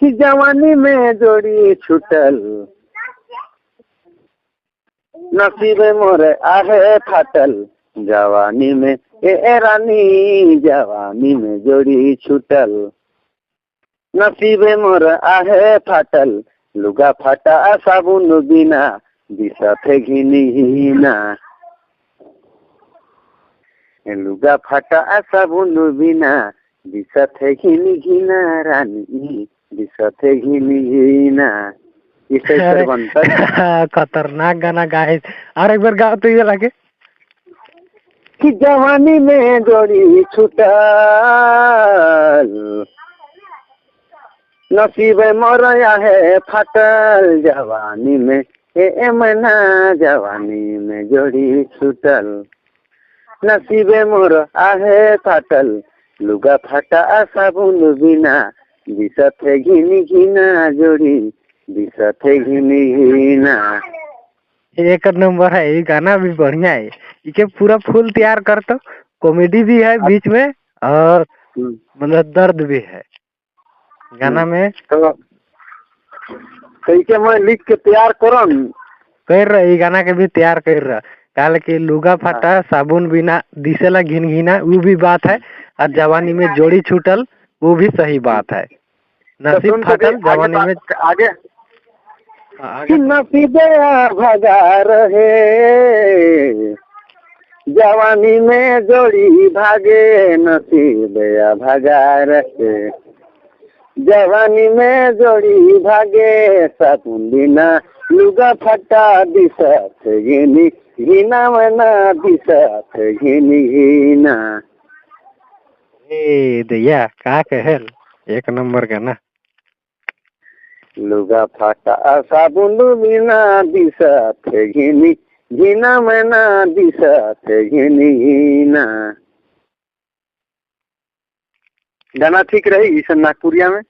कि जवानी में जोड़ी छूटल, नसीब मोर आहे फाटल, जवानी में ए रानी, जवानी में जोड़ी छूटल, नसीब मोर आहे फाटल, लुगा फाटा साबुन बिना दिसत घिनी घिना, लुगा फाटा साबुन बिना दिसत घिनी घिना रानी, दिसत घिनी घिना। इसे अरे बनता है। खतरनाक गाना गाए, और एक बार गाओ तो ये लगे कि जवानी में जोड़ी छूटल, नसीब मोरया है फाटल, जवानी में ए मना, जवानी में जोड़ी छूटल, नसीब मोर आहे फाटल, लुगा फाटा साबुन बिना दिसत घिनी घिना जोड़ी, दिसत घिनी घिना। एक नंबर है, ये गाना भी बढ़िया है। इके पूरा फुल तैयार कर तो कॉमेडी भी है बीच में और मतलब दर्द भी है गाना में। तो इके मैं लिख के तैयार करम। कर रहा, ये गाना के भी तैयार कर रहा। काल कि लुगा फाटा साबुन बिना दिसेला घिन घिना, वो भी बात है, और जवानी में जोड़ी छूटल वो भी सही बात है। तो नसीब सुन तो फाटल आगे जवानी में आगे आगे कि नसीबे भगा रहे, जवानी में जोड़ी भागे, नसीब भगा रहे, जवानी में जोड़ी भागे, साबुन बिना लुगा फटा दिसत घिनी घिना मना, दिसत घिनी घिना। ए दैया का कहल, एक नंबर गाना। लुगा फाटा साबुन बिना दिसत घिनी घिना मना, दिसत घिनी घिना। गाना ठीक रही इस नागपुरिया में?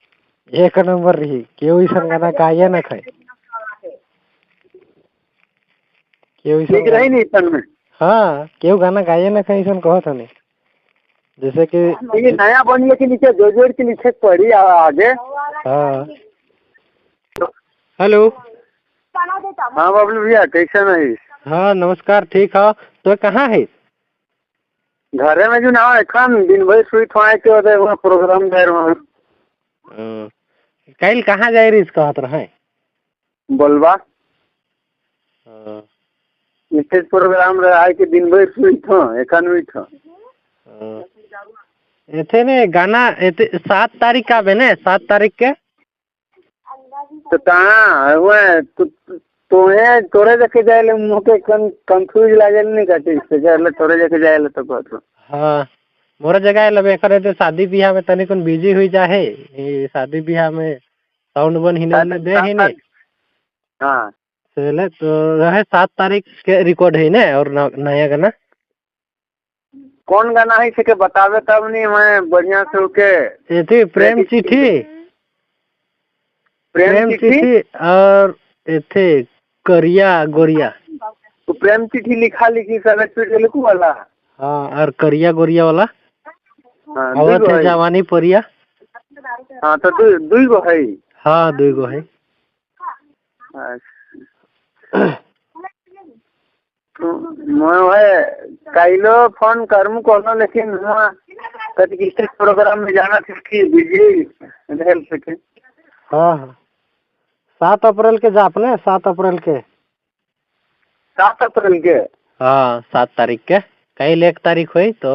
एक नंबर रही, केहू ऐसा गाना गाये न खाए, केहू ठीक ऐसा रही नहीं इसन में? हाँ, केहू गाना गाये न खाए ऐसा कहत हने। जैसे कि ये नया बनिए के नीचे जोड़ जोड़ के नीचे पड़ी आगे। हाँ, हेलो। हाँ बबलू भैया, कैसे नहीं? हाँ नमस्कार, ठीक है। तो कहाँ है? घरे में जो ना एखन दिन भर सुई थोड़ा के होते वहाँ प्रोग्राम दे रहा हूँ। कल कहाँ जाए रही कहत रहे? बोलबा स्टेज प्रोग्राम रहा है कि दिन भर सुई थो एखन हुई थो। एथे ने गाना एते 7 तारीख का बने, 7 तारीख के तो कहाँ हुए तोहे तोरे जाके जाए मुँह के कंफ्यूज लागल नहीं काटे इससे जाए तोरे जाके जाए तो कहत। हाँ मोरा जगह लबे करे ते शादी ब्याह में तनी कोन बिजी हुई जाहे, ये शादी ब्याह में साउंड बन हिने ने दे ही ने। हाँ चले तो रहे 7 तारीख के रिकॉर्ड है ने। और नया गाना कौन गाना है के बतावे तब नहीं मैं बढ़िया से ओके। एथी प्रेम चिट्ठी, प्रेम चिट्ठी और एथे करिया गोरिया। तो प्रेम चिट्ठी लिखा लिखी सब स्पीड लिखू वाला। हाँ और करिया गोरिया वाला। हाँ, आवत है जवानी परिया। हाँ तो दुई गो है। हाँ दुई गो है। तो मैं है काइलो फोन करमु कोनो, लेकिन हुआ कति स्टेज प्रोग्राम में जाना थे कि बिजी रह सके। हाँ हाँ 7 अप्रैल के जाप ने, 7 अप्रैल के। 7 अप्रैल के? हाँ 7 तारीख के, कल 1 तारीख हुई तो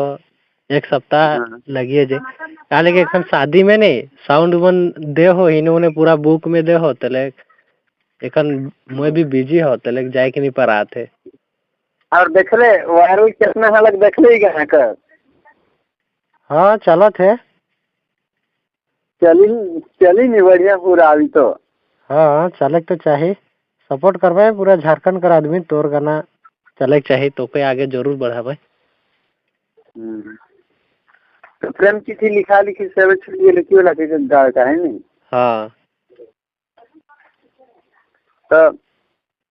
एक सप्ताह लगिए जे। काले के एखन शादी में नहीं साउंड वन दे हो इन्होंने पूरा बुक में दे हो, तले एखन मैं भी बिजी हो तले जाए के नहीं पर आते। और देखले वायरल कितना हालत देखले ही गाना का? हाँ चलत है। चली चली नहीं बढ़िया पूरा अभी तो। हाँ चले तो चाहिए, सपोर्ट करवाए पूरा झारखंड का आदमी, तोर गाना चले चाहिए तो पे आगे जरूर बढ़ावे। तो प्रेम चिट्ठी लिखा लिखी सब छुट्टी लिखी वाला के गाय का है नहीं? हाँ तो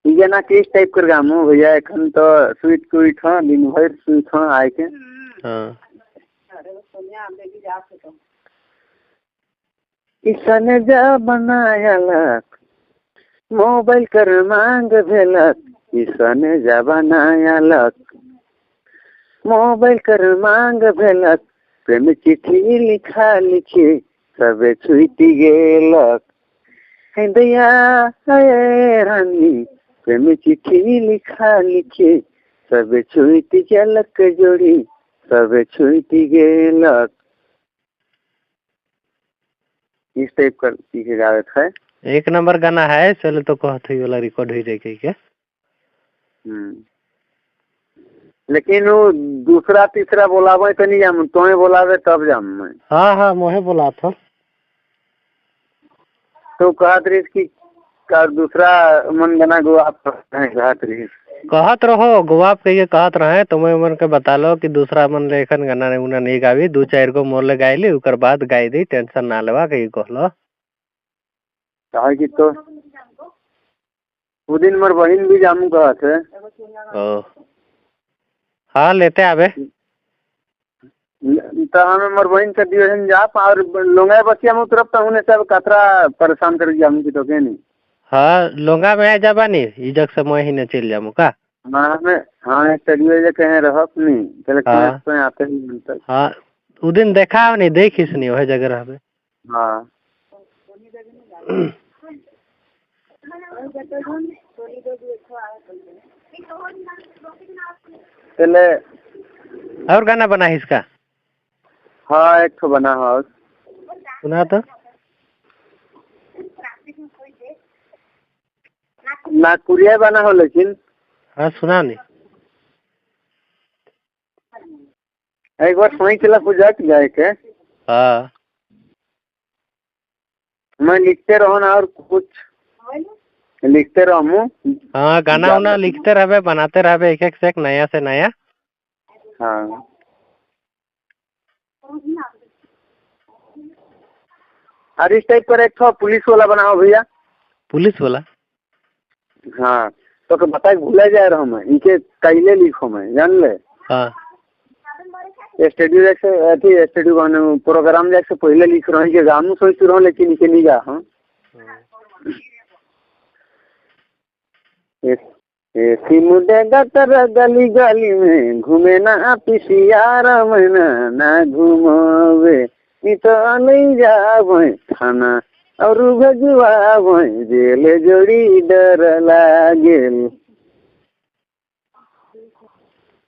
ये ना किस टाइप कर गामू भैया एखन तो स्वीट क्वीट हाँ दिन भर स्वीट हाँ आए के। हाँ ईसन जमाना आयलक, मोबाइल कर मांग भेलक, ईसन जमाना आयलक, मोबाइल कर मांग भेलक, प्रेम चिट्ठी लिखा लिखी सबे छूटि गेलक। हे दैया हे रानी, प्रेम चिट्ठी लिखा लिखी सबे छूटि गेलक जोड़ी, सबे छूटि गेलक। इस टाइप का पीछे गावत है। एक नंबर गाना है, चलो तो कहत हुई वाला रिकॉर्ड हो जाए के। लेकिन वो दूसरा तीसरा बोलावे तो नहीं जाम, तोहे बोलावे तब जाम मैं। हाँ हाँ मोहे बोला था। तो कहत रहीस कि का दूसरा मन गाना गो आप कहत रहीस। कहत रहो गोवाप के कहत रहे तो मैं मन के बता लो कि दूसरा मन लेखन गाना ने उना नहीं गावी, दू चार गो मोर ले गाइली उकर बाद गाई दी, टेंशन ना लेवा कही कहलो। काहे कि तो उ दिन मोर बहिन भी जामू कहत है। ओ हाँ लेते आवे। तो हमें मोर बहिन के दियो हन जाप और लोंगा बसिया में उतरब त हुने सब कतरा परेशान कर जामू की तो के नहीं। हाँ लोंगा में आ जाबा नी, इजक से मैं ही न चल जामू का। हाँ हमें हाँ स्टूडियो जे कहे रहब नहीं चले हाँ। तो आते ही तक। हाँ उ दिन देखा नहीं देखिस नहीं वह जगह रहबे। हाँ चले और गाना बना इसका। हाँ एक ठो बना है। सुना तो। नागपुरिया बना हो लेकिन। हाँ सुना नहीं। एक बार सुनी चला पूजा जाए के। हाँ मैं लिखते रहो ना और कुछ लिखते रहूँ। हाँ गाना उना लिखते रहबे बनाते रहबे एक एक से एक नया से नया। हाँ और इस टाइप पर एक ठो पुलिस वाला बनाओ भैया। पुलिस वाला? हाँ तो के बताए भूले जाए रहो मैं, इनके कैले लिखो मैं जान ले। हाँ स्टूडियो जैसे अथी स्टूडियो बने प्रोग्राम जैसे पहले लिख रहे के गानू सोच रहो लेकिन इनके नहीं गा। हाँ सिमुदे गली गली में घूमे ना पिसियार महीना ना घुमावे नी तो नहीं जावे थाना और भजुआवे जेल जोड़ी डर लागेल।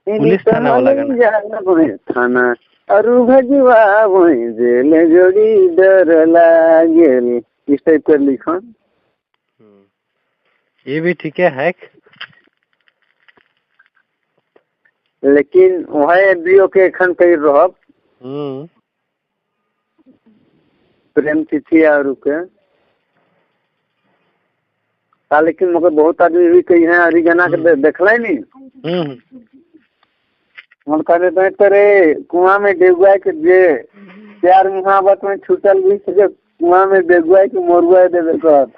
पुलिस थाना वाला गाना। जावे थाना और भजुआवे जेल जोड़ी डर लागेल। इस टाइप कर लिखो। ये भी ठीक है लेकिन वह बीओ के एखन कही रहब। प्रेम तिथि और के लेकिन मगर बहुत आदमी भी कही है अरे गाना के देखल नहीं। हम कहते तेरे कुआं में डेगुआ के जे प्यार मुहाबत में छूटल भी से कुआं में डेगुआ के मोरुआ देवे कहत।